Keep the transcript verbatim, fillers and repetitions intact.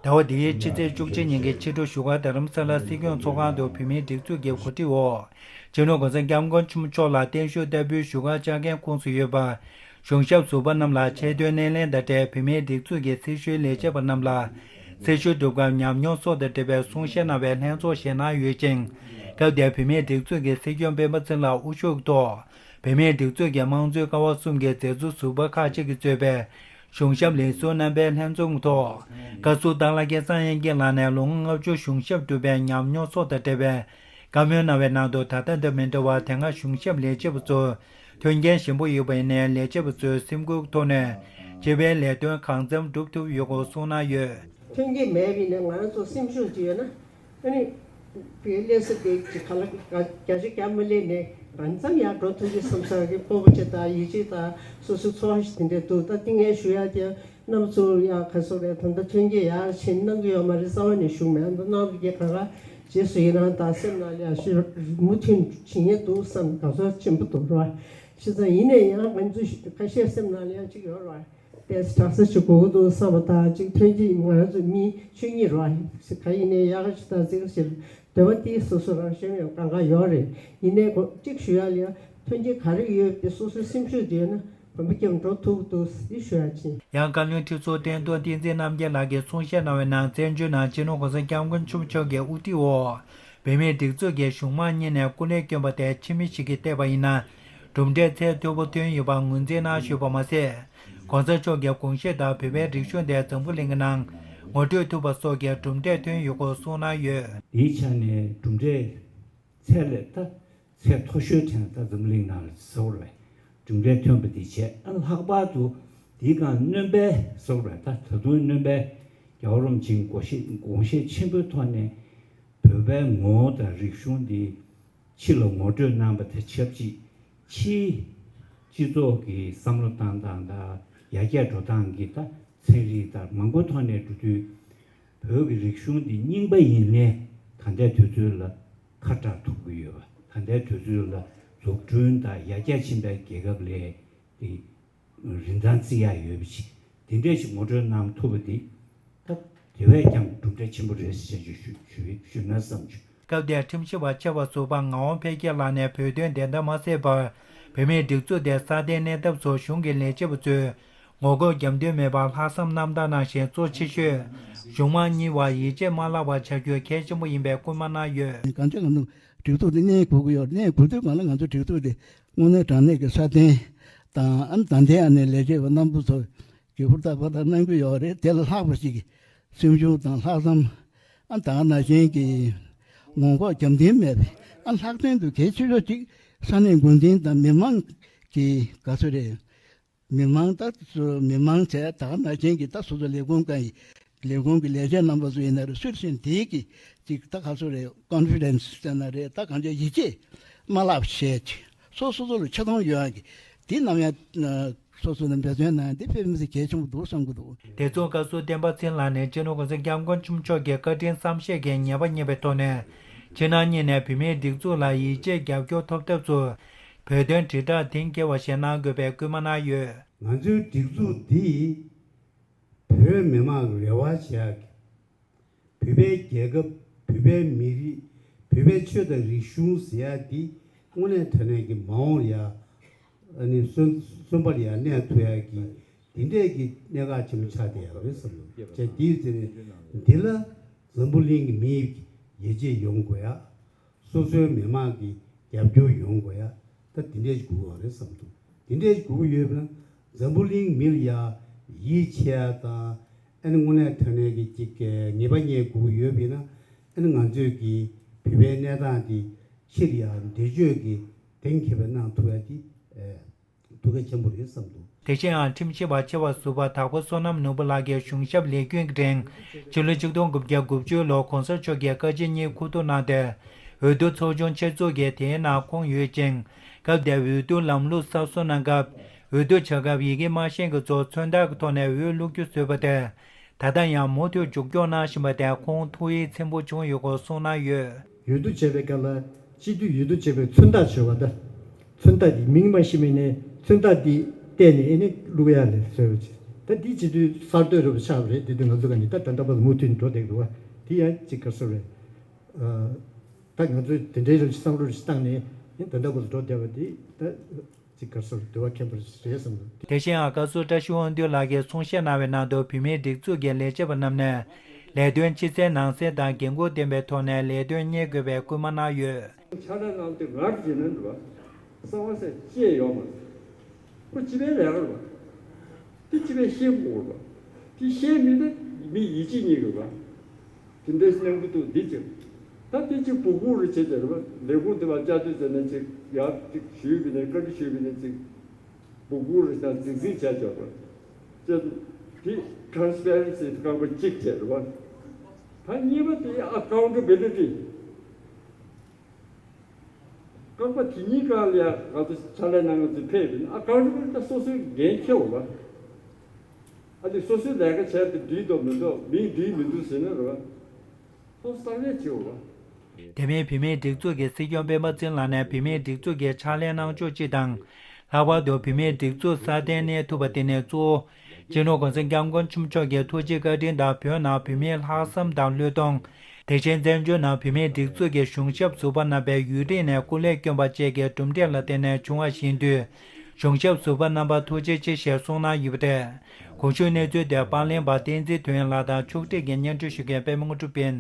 ཟླ་བ་འདིའི་ཕྱི་ཚེས་བཅུ་གཅིག་ཉིན་གྱི་ཕྱི་དྲོ་བཞུགས་སྒར་རྡ་རམ་ས་ལ་སྲིད་སྐྱོང་ཚོགས་ཁང་དུ་བོད་མིའི་སྒྲིག་འཛུགས་ཀྱི་གོ་སྒྲིག་འོག་སྤྱི་ནོར་༸གོང་ས་༸སྐྱབས་མགོན་ཆེན་པོ་མཆོག་ལ་བརྟན་བཞུགས་བསྟར་འབུལ་ཞུ་གར་བཅར་མཁན་ཁོངས་སུ་ཡོད་པ། གཞུང་ཞབས་ཟུར་པ་རྣམས་ལ་ཆེད་དོན་སྣེ་ལེན་དང་འབྲེལ་བོད་མིའི་སྒྲིག་འཛུགས་ཀྱི་སྲི་ཞུའི་ལས་བྱེད་པ་རྣམས་ལ་སྲི་ཞུ་སྒྲུབ་སྐབས་ཉམས་མྱོང་སོགས་དང་འབྲེལ་བའི་གསུང་བཤད་གནང་བའི་ལྷན་ཚོགས་ཤིག་གནང་ཡོད་ཅིང་། སྐབས་དེར་བོད་མིའི་སྒྲིག་འཛུགས་ཀྱི་སྲིད་སྐྱོང་སྤེན་པ་ཚེ་རིང་ལགས་དབུ་བཞུགས་ཐོག་བོད་མིའི་སྒྲིག་འཛུགས་ཀྱི་དམངས་གཙོའི་ཀ་བ་གསུམ་གྱི་མཛད་གཙོ་ཟུར་པ་ཁག་ཅིག་གིས་གཙོས་པའི་གཞུང་ཞབས་ལས་ཟུར་རྣམ་པའི་ལྷན་འཛོམས་ཐོག་བཀའ་ཟུར་སྟག་ལྷ་སྐལ་བཟང་དབྱངས་སྐྱིད་ལགས་ནས་ལོ་ངོ་ལྔ་བཅུ་གཞུང་ཞབས་བསྒྲུབས་པའི་ཉམས་མྱོང་སོགས་དང་འབྲེལ་བའི་བཀའ་མོལ་གནང་བའི་ནང་དུ། ད་ལྟ་དང་མི་འདྲ་བར་དེ་སྔ་གཞུང་ཞབས་ལས་བྱེད་པ་ཚོར་མཐུན་རྐྱེན་ཞན་པོ་ཡོད་པ་ཡིན་ནའི་ལས་བྱེད་པ་ཚོས་སེམས་ཁུར་ཐོག་ནས་སྤྱི་པའི་ལས་དོན་གང་འཚམ་སྒྲུབ་ཐུབ་ཡོད་སྐོར་གསུངས་གནང་ཡོད། མཐུན་རྐྱེན་མེད་པ་ཡིན་ན་ང་རང་ཚོ་སེམས་ཤུགས་ཅིག་ཡོད་ན། ཨ་ནི། བའི་སླེབས་ས་དེ་ག་ལ་བརྒྱ་ཆ་བརྒྱ་མ་སླེབས་ནས་གང་འཚམ་ཡར་འགྲོ་ཐུབ་ཀྱི་བསམ་ས་གི་སྤོབས་པ་ཅིག་དང་ཡིད་ཆེས་དང་སོ་སོའི་ཚོར་བ་ཞིག་དེ་འདྲས་འདུག་ད་ལྟ་ངས་ཞུ་ཡག་དེ་རྣམ་པ་ཚོ་ཡང་ག་སོ་རེད། ད་ལྟ་མཐུན་རྐྱེན་ཡར་ཕྱིན་གནང་གི་ཡོད་མ་རེད། རྩ་བ་ནས་ཞུ་མེད། ད་གནང་གི་ག་ག་རྗེས་སུ་ཡི་རང་དང་སེམས་ནང་ལ་ཡང་ཞུ་མུ་མཐུད་བྱེད་ངེས་འདུག་བསམ་དགའ་ཚོར་ཆེན་པོ་འདུག་ར། བྱས་ཙང་ཡིན་ནས་ཡང་ང་ཚོ་ཁ་ཤས་སེམས་ནང་ལ་ཡང་ཅིག་ཡོད་ར། ཏེས་གྲྭ་ས་ཞིག་དགོས་ཀྱི་འདུག་བསམ་པ་དང་གཅིག་ཐོན་སྐྱེད་ང་རང་ཚོ་མི་ཆོས་ཉིད་རོགས་ཞིག་ག་ཡིན་ནའི་ཡག་ག་ཞིག་དང་ཟིག་ཞིག་འདོད་པ་དེ་སོ་སོ་རང་ཤེས་ཡོད་གང་ག་ཡོད་རེད། ཡིན་ནའི་གོ་གཅིག་ཞུ་ཡག་ལ་ཡང་ཐོན་སྐྱེད་ག་རེ་ཡོད་དེ་སོ་སོའི་སེམས་ཤུགས་དེ་ཡོད་ན་གོམ་པ་རྒྱབ་འགྲོ་ཐུབ་ཀྱི་འདུག་ཟེར་ཞུ་ཡག་ཕྱིན། ཡང་བཀའ་བློན་ཁྲི་ཟུར་བསྟན་རྡོར་བསྟན་འཛིན་རྣམ་རྒྱལ་ལགས་ཀྱིས་གསུང་བཤད་གནང་བའི་ནང་བཙན་བྱོལ་ནང་སྤྱི་ནོར་༸གོང་ས་༸སྐྱབས་མགོན་ཆེན་པོ་མཆོག་གི་དབུ་ཁྲིད་འོག་བོད་མིའི་སྒྲིག་འཛུགས་ཀྱིས་གཞུང་མང་གཉིས་ནས་སྐུ་ལས་བསྐྱོན་པ་དེ་ཕྱི་མི་ཞིག་གིས་བལྟས་པ་ཡིན་ན། གྲུབ་འབྲས་ཚད་མཐོ་པོ་ཐོན་ཡོད་པར་ངོས་འཛིན་གནང་ཞུས་པ་མ་ཟད། ༸གོང་ས་མཆོག་གི་དགོངས་བཞེད་ལྟར་བོད་པའི་རིག་གཞུང་དེ་འཛམ་བུ་གླིང་གི་ནང་ངོ་སྤྲོད་ཐུབ་པ་སོགས་ཀྱི་གྲུབ་འབྲས་ཐོན་ཡོད་སྐོར་གསུངས་གནང་ཡོད། དེའི་ཆ་ནས་གྲུབ་འབྲས་ཚད་ལས་ད་ཚད་མཐོ་ཤོས་དྲན་ད་འཛམ་བུ་གླིང་ནང་ལ་ཟེར་བ་རེད། གྲུབ་འབྲས་ཐོན་པ་དེ་བྱས། ཨ་ལྷག་པར་དུ་དེའི་སྒང་སྣོན་པའི་ཟེར་བ་རེད། ད་ད་དུང་སྣོན་པའི་རྒྱལ་བ་རིན་པོ་ཆེའི་དགོངས་བཞེད་དགོངས་བཞེད་ཆེན་པོའི་ཐོག་ནས་བོད་པའི་ངོ་བོ་དང་རིག་གཞུང་འདི་ཕྱི་ལ་ངོ་སྤྲོད་གནང་པ་དང་ཆབས་ཅིག་ཕྱིའི་སྤྱི་ཚོགས་ཀྱི་བསམ་བློ་བཏང་སྟངས་དང་ཡར་རྒྱས་འགྲོ་སྟངས་ཀྱི་ད་ཚན་རིག་དང་མང་པོ་ཐོག་ནས་འགྲོ་དུས། བོད་ཀྱི་རིག་གཞུང་འདི་རྙིང་པ་ཡིན་ནའི་ད་ལྟའི་དུས་ཚོད་ལ་ཁ་གྲག་ཐུབ་ཀྱི་ཡོད་པ། ད་ལྟའི་དུས་ཚོད་ལ་འཛུགས་སྐྲུན་དང་ཡར་རྒྱས་ཕྱིན་པའི་རྒྱལ་ཁབ་ལས་དེ་རིན་ཐང་བརྩི་ཡག་ཡོད་པ་ཞིག་དེ་འདྲས་ཞིག་ངོ་སྤྲོད་གནང་ཐུབ་པ་འདི་ད་དེ་བས་ཀྱང་གྲུབ་འབྲས་ཆེན་པོ་རེད་ཟེར་ཞུ་ཞུ་ཞུ་ན་བསམ་བྱུང་། སྐབས་དེར་ཁྲིམས་ཞིབ་པ་ཆེ་བ་ཟུར་པ་ངག་དབང་འཕེལ་རྒྱས་ལགས་ནས་བོད་དོན་བདེན་མཐའ་མ་གསལ་བར་བོད་མིའི་སྒྲིག་འཛུགས་དེ་སྲ་བརྟན་གནས་ཐབས་སུ་གཞུང་གི་ལས་བྱེད་པ་ཚོས་ངོ་རྒོལ་རྒྱབ་འདུན་མེད་པར་ལྷག་བསམ་རྣམ་དག་གནང་ཞིང་གཙོ་ཆེ་ཤོས་གཞུང་མང་གཉིས་བར་ཡིད་ཆེས་མ་བརླག་པ་བྱ་རྒྱུ་གལ་ཆེན་པོ་ཡིན་པའི་སྐུལ་མ་གནང་ཡོད། གང་ཅི་ང་ཚོ་སྒྲིག་འཛུགས་དེ་གནས་དགོས་ཀྱི་ཡོད། གནས་དགོས་དུས་གང་ལ་ང་ཚོ་སྒྲིག་འཛུགས་དེ་དངོས་གནས་དྲང་གནས་ཀྱི་སྲ་བརྟན་དང་ཨ་ནི་ད་ལྟའི་ཨ་ནི་ལས་བྱེད་པ་རྣམ་པ་ཚོ་གི་ཧུར་ཐག་ཧུར་ཐག་གནང་གི་ཡོད་རེད། དེ་ལ་ལྷག་པ་ཞིག་གི་སེམས་ཤུགས་དང་ལྷག་བསམ། ཨ་ད་ག་ནང་བཞིན་གྱི་ངོ་ལྐོག་རྒྱབ་རྟེན་མེད་པའི་ཨ་ལྷག་དོན་དུ་གལ་ཆེ་ཤོས་ཅིག་ས་གནས་འགོ་འཛིན་དང་མི་མང་གི་ག་ཚོད་རེད། མི་མང་ད་མི་མང་བྱས་ད་ག་ནང་བཞིན་གྱི་ད་སོ་སོ་ལས་ཁུངས་ཀྱི་ལས་ཁུངས་ཀྱི་ལས་བྱེད་རྣམ་པ་ཚོ་ཡིན་ན་རེད། སུ་ཡིན་དེའི་གི་ཅིག་ད་ག་ཚོད་རེད། ཀོན་ཕི་ཌེན་སི་ཟེར་ན་རེད། ད་གང་ཅི་ཡིད་ཆེས་མ་བརླག་བྱས་ཅིག་སོ་སོ་སོ་ལ་ཆེ་མཐོང་ཡོད་ཡག་གི་དེ་ནམ་ཡང་སོ་སོ་ནས་འབད་བརྩོན་གནང་ཡག་དེ་དཔེ་མི་སྲིད་གལ་ཆེན་པོ་འདུག་བསམ་གྱི་འདུག་དེ་མཚུངས་བཀའ་ཟུར་བསྟན་པ་ཚེ་རིང་ལགས་ནས་སྤྱི་ནོར་༸གོང་ས་༸སྐྱབས་མགོན་ཆེན་པོ་མཆོག་གི་བཀའ་དྲིན་བསམ་ཤེས་ཀྱིས་ངེས་པ་རྙེད་པའི་ཐོག་ནས་ཕྱི་ནང་གཉིས་ནས་བོད་མིའི་སྒྲིག་འཛུགས་ལ་ཡིད་ཆེས་རྒྱབ་སྐྱོར་ཐོབ་ཐབས་སུ་བོད་དོན་དྲིལ་བསྒྲགས་གཏིང་འཁེལ་བ་ཞིག་གནང་དགོས་པའི་སྐུལ་མ་གནང་ཡོད། ང་ཚོའི་སྒྲིག་འཛུགས་འདིས་བོད་མི་མང་གི་རེ་བ་བྱེད་ཡག་གི་བོད་པའི་རྒྱལ་ཁབ། བོད་པའི་མི་རིགས། བོད་པའི་ཆོས་དང་རིག་གཞུང་ཟེར་ཡག་འདི་དངོས་གནས་དྲང་གནས་ཀྱི་མ་འོངས་ལ་ཡ་ཨ་ནི་གསོན་གསོན་པ་ལ་ཡ་གནས་ཐུབ་ཡག་གི་འདི་འདྲས་ཀྱི་གནད་འགག་ཆེན་པོ་ཆགས་བསྡད་ཡོད་རེད་བསམ་གྱི་འདུག་བྱས་དེའི་ཚེ་ནས་འདི་ལ་འཛམ་བུ་གླིང་གི་མིའི་ཡིད་ཆེས་ཡོང་དགོས་ཡ། སོ་སོའི་མི་མང་གི་རྒྱབ་སྐྱོར་ཡོང་དགོས་ཡ། ད་འདི་འདྲས་ཞིག་དགོས་ཀྱི་ཡོད་རེད་བསམ་འདུག་འདི་འདྲས་ཞིག་དགོས་ཀྱི་ཡོད་པ་ན་འཛམ་བུ་གླིང་མི་ལ་ཡ་ཡིད་ཆེས་ཡ་དང་ཨ་ནི་དངོས་གནས་དྲང་གནས་ཀྱི་ཅིག་ངེས་པ་རྙེད་དགོས་ཀྱི་ཡོད་པ་ཡིན་ན་ཨ་ནི་ང་ཚོས་ཀྱི་བོད་པའི་གནས་སྟངས་འདི་ཕྱིར་ཡ་འགྲེལ་བརྗོད་ཀྱི་གཏིང་འཁེལ་བའི་གནང་ཐུབ་ཡ་འདི་ཨེ། ཐུགས་གལ་ཆེན་པོ་རེད་བསམ་འདུག་དེ་བཞིན་ཡང་ཁྲིམས་ཞིབ་པ་ཆེ་བ་ཟུར་པ་དྭགས་པོ་བསོད་ནམས་ནོར་བུ་ལགས་ཀྱིས་གཞུང་ཞབས་ལས་རྒྱུན་གྱི་རིང་ཕྱི་ལོ་ཆིག་སྟོང་དགུ་བརྒྱ་དགུ་བཅུ་ལོར་གོང་ས་མཆོག་གིས་བཀའ་སྤྱི་གཉིས་ཁུ་བསྡུ་གནང་སྟེ། འོས་བསྡུ་ཚོགས་ཆུང་ཆེད་འཛུགས་ཀྱིས་དེའི་ནང་ཁོངས་ཡོད་ཅིང་། སྐབས་དེར་འོས་བསྡུ་ལམ་ལུགས་གསར་བཟོ་གནང་སྐབས། འོས་བསྡུ་བྱ་སྐབས་ཡི་གེ་མ་ཤེས་མཁན་ཚོར་མཚོན་རྟགས་ཀྱི་ཐོག་ནས་འོས་བླུག་རྒྱུ་བཟོས་པ་དེ། ད་ལྟ་ཡང་མུ་མཐུད་མཇུག་སྐྱོང་གནང་བཞིན་པ་དེར་ཁོང་ཐུགས་ཡིད་ཚིམ་པོ་བྱུང་ཡོད་སྐོར་གསུངས་གནང་ཡོད། འོས་བསྡུ་བྱས་པའི་སྐབས་ལ་སྤྱི་འཐུས་འོས་བསྡུ་བྱས་པའི་མཚོན་རྟགས་བྱས་པ་དང་། མཚོན་རྟགས་འདི་མིང་མ་ཤེས་མིན་ནས་མཚོན་རྟགས་འདི་བལྟས་ནས་ཨེ་ནི་བླུག་ཡ་ལས་བཟོས་པ་ཅིག་ད་འདི་བྱེད་དུས་གསར་གཏོད་རེད་པ་ཆགས་པ་རེད། དེ་དུས་ང་ཚོ་ག་ནས་ད་ད་ལྟ་བར་མུ་མཐུད་འགྲོ་བསྡད་ཀྱི་རེད་པ། དེ་ཡང་ཅིག་ག་རེ་ཟེར་རེད། ད་ང་ཚོས་དེ་འདྲའི་རིགས་བསམ་བློ་རིགས་བཏང་ནས་ཡིན་ད་ལྟ་བར་འགྲོ་བསྡད་པ་འདི་ད་ཅིག་ག་རེ་ཟེར་འདུལ་བ་མཁན་པོ་རེད་བསམ་འདུག་དེ་བཞིན་ཨ་ཀ་སུ་བཀྲ་ཤིས་དབང་འདུས་ལགས་ཀྱིས་གསུང་བཤད་གནང་བའི་ནང་དུ་བུད་མེད་སྒྲིག་འཛུགས་ཀྱི་ལས་བྱེད་པ་རྣམས་ནས་ལས་དོན་ཕྱི་གསལ་ནང་གསལ་དང་འགན་འཁུར་ལྡན་པའི་ཐོག་ནས་ལས་དོན་གཉེར་དགོས་པའི་སྐུལ་མ་གནང་ཡོད། ཕྱག་ལས་གནང་དུས་ངར་བྱེད་ན་འདུག་བ། གསང་བ་ཟེར་བཅད་ཡོད་མ་རེད། ཁོ་སྤྱི་པའི་ལས་ཀ་རེད་བ། དེ་སྤྱི་པའི་ཤེས་དགོས་རེད་བ། དེ་ཤེས་མི་དེ་མི་ཡིད་ཆེས་རྙེད་དགོས་བ། དེ་འདྲའི་སྙན་གི་འདུག་འདི་ཅིག་ད་དེ་ཅིག་སྦུག་སྦུག་རེ་བྱེད་ཀྱི་རེད་བ། ལས་ཁུངས་དེ་བ་བཅའ་སྡོད་བྱས་ནས་ཅིག་ཡར་ཅིག་ཞུས་པ་ནས་བཀའ་འདྲི་ཞུས་པ་ནས་ཅིག་སྦུག་སྦུག་རེ་དང་རྫིག་རྫིག་བྱས་ཀྱི་རེད་བ། ཅེས་དེ་ཊ་རན་སི་པེ་རན་སི་རྐང་པ་གཅིག་བྱས་རེད་བ། ད་གཉིས་པ་དེ་ཨ་ཀའུན་ཊ་བི་ལི་ཊི། རྐང་པ་དེ་གཉིས་ཀ་ལ་ཡང་ང་ཚོ་ཕྱག་ལས་གནང་མཁན་ཚོས་ཕེབས་པ་ཡིན་ན། ཨ་ཀའུན་ཊ་བི་ལི་ཊི་ད་སོ་སོའི་འགན་འཁྱེར་དགོས་པ། ཨ་ནི་སོ་སོའི་ལས་ཀ་བྱས་ཏེ་འགྲིག་འདུག་མི་འདུག་མིས་འགྲིག་མི་འདུག་ཟེར་ན་རེད་བ། སོ་སོ་གསར་པས་བྱེད་དགོས་པ། དེ་མིན་བུད་མེད་སྒྲིག་འཛུགས་ཀྱི་སྲིད་སྐྱོང་སྤེན་པ་ཚེ་རིང་ལགས་ནས་བུད་མེད་སྒྲིག་འཛུགས་ཀྱི་ཕྱག་ལས་གནང་ཕྱོགས་སྤྱི་དང་། ལྷག་པར་དུ་བུད་མེད་སྒྲིག་འཛུགས་སྲ་བརྟན་གནས་ཐུབ་པ་དེ་ནི་གཙོ་བོ། སྤྱི་ནོར་༸གོང་ས་༸སྐྱབས་མགོན་ཆེན་པོ་མཆོག་གི་ཐུགས་རྗེ་བཀའ་དྲིན་དང་བོད་ནང་བུད་མེད་ལྷག་བསམ་དང་བློས་གཏོང་། དེ་བཞིན་བཙན་བྱོལ་ནང་བུད་མེད་སྒྲིག་འཛུགས་ཀྱི་གཞུང་ཞབས་ཟུར་པ་རྣམ་པས་ཡུན་རིང་ནས་སྐུ་ལས་བསྐྱོན་པ་བཅས་ཀྱི་གྲུབ་འབྲས་ལ་བརྟེན་ནས་བྱུང་བ་བཞིན་དུ། གཞུང་ཞབས་ཟུར་པ་རྣམ་པར་ཐུགས་རྗེ་ཆེ་ཞེས་གསུངས་གནང་ཡོད་པ་རེད། གོང་ཞུས་གནས་ཚུལ་དེ་པར་ལེན་པ་བསྟན་འཛིན་དོན་ལགས་དང་ཕྱོགས་སྒྲིག་གིས་སྙན་སྒྲོན་ཞུ་མཁན་པད་མ་དངོས་གྲུབ་ཡིན།